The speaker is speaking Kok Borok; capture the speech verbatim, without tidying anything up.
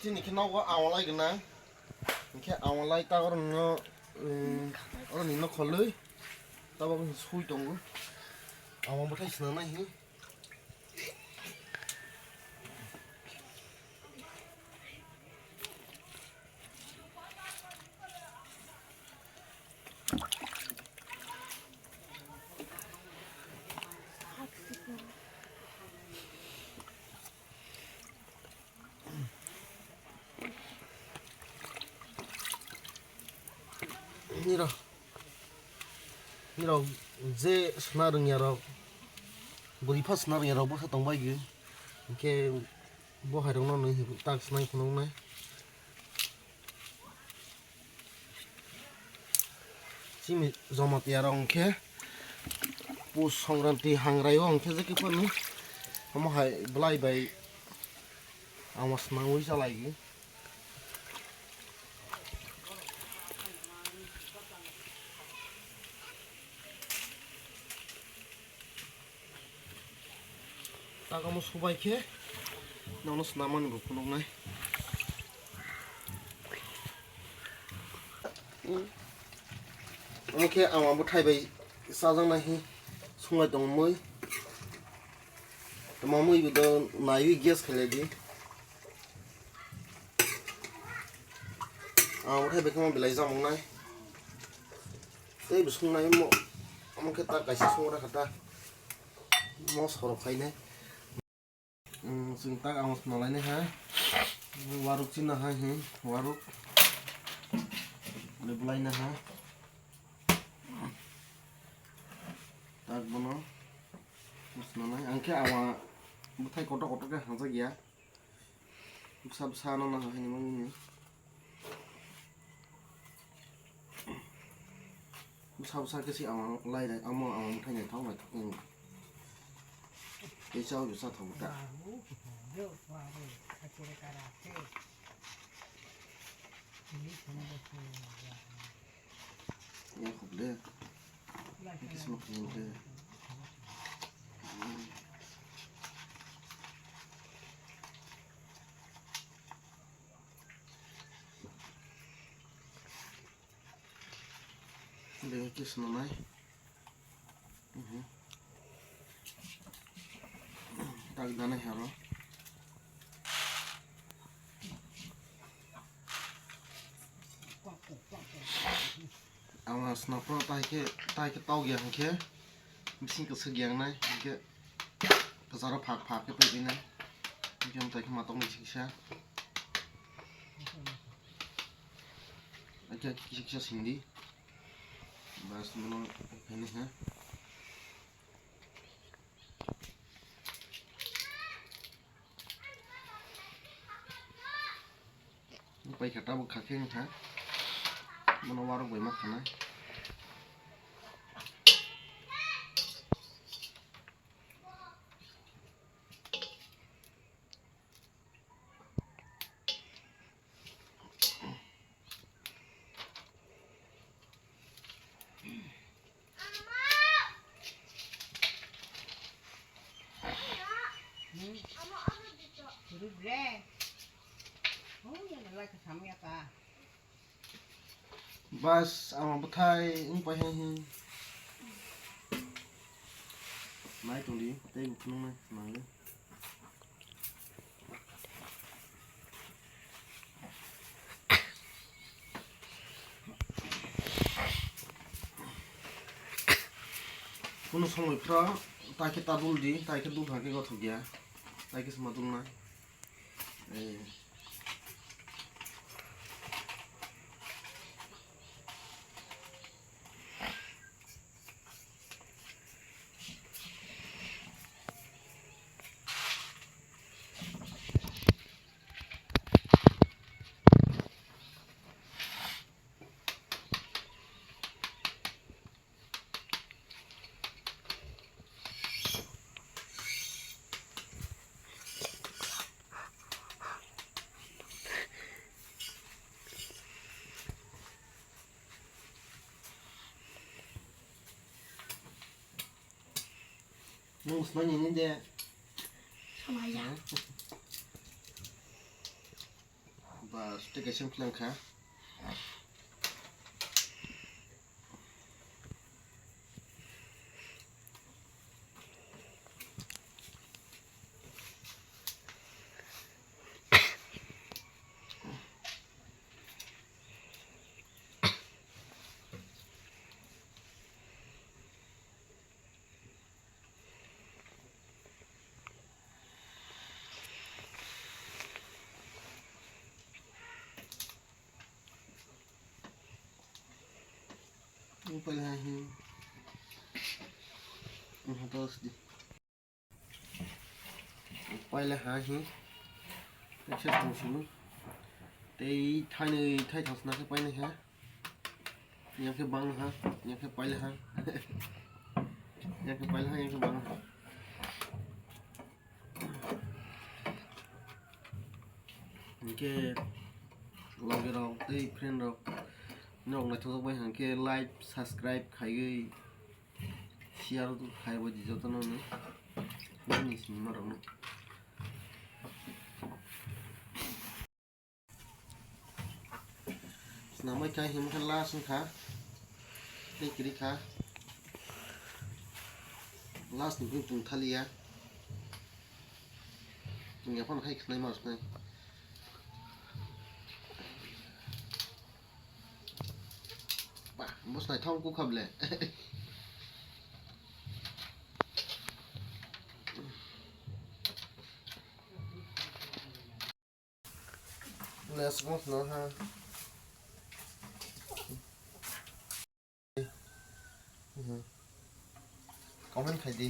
Chini khe nogo amalai gwnang. Hinkhe amalai ta oro no, eh, oro ni no kholwi. Tabok sui tongo. Ama bwthai swnam nai hi. Nirok, nirok je sna rwngya rok, bwrwi pha sna rwngya rok bwsa tongbai gwi, hinkhe bo hai rok no nwi tak snai phunuknai. Chini Jamatia rok hwnkhe Pus Songkranti hangrai o hwnkhe je kiphilni omo hai bwlai bai ama swnamwi chalai gwi. Tagomo subai khe nono swnamani bo phunuknai. Omo khe ang abo thai bai chajaknai hi sunglai tongmwi. Tamo mui bo do naiwi gas khailai di. Ang abo thai bai khe belai jamungnai. Tei bo sungnai mo, omo khe ta kaisa sungra kha ta. Mo sorok khainai. Chwng tak ang swnalainai ha. Waruk china ha hi, waruk. Leblai na ha. Tak bono. Swnanai. Ang khe awa bwthai kotor kotor khe hangjak ya. Bwsa bwsa no naha haini mangni. Bwsa bwsa khe se ang lai lai, amo ang thai naithok naithok wng. Tei chao bwsa thok ta. Ya khuk de. Kisma khuk de. Bini khe swnamnai. Mhm. Tak danai haro. Ang snapro tai khe, tai khe tau ya hwnkhe. Bising kwswk yangnai, hwnkhe kwcharo phak phak khe paipinai. Hwnkhe mwtai khe matoknai siksa. Hwnkhe kisa kisa singdi. Bas, mono khainai kha. Pai kha tabuk kha khe wngkha. Bono warok bai ma khanai. Bas, ama bwthai wng pai hai hi. Nai tongdi, tei bo phunuknai, nangli. Kunu somoi phra, tai khe ta dul di, tai khe dul thang khe gothok ya, tai khe sma dul nai. Eh. Nung swnam nini de. Samaya. Hmm. Tei kaisa wngkha. Paila ha hi. Dos di. Paila ha hi. Exercise tong sini. Tei thainwi thai thang sna khe paina ha. Yang khe bang ha, yang khe paila ha. Yang khe paila ha, yang khe bang ha. Hingkhe logi rok tei friend rok, norok naithok bai hingkhe like, subscribe khaiwi share khaibo di jotono ni, nini simi norok no. Snamwi kha himkha last wngkha. Tei kwrwi kha. Last ni bini tong thaliya. Tong yaphano khai khnai ma snai. Ba, bo snai thang ku kha ble. Let's go no ha. Comment khai di.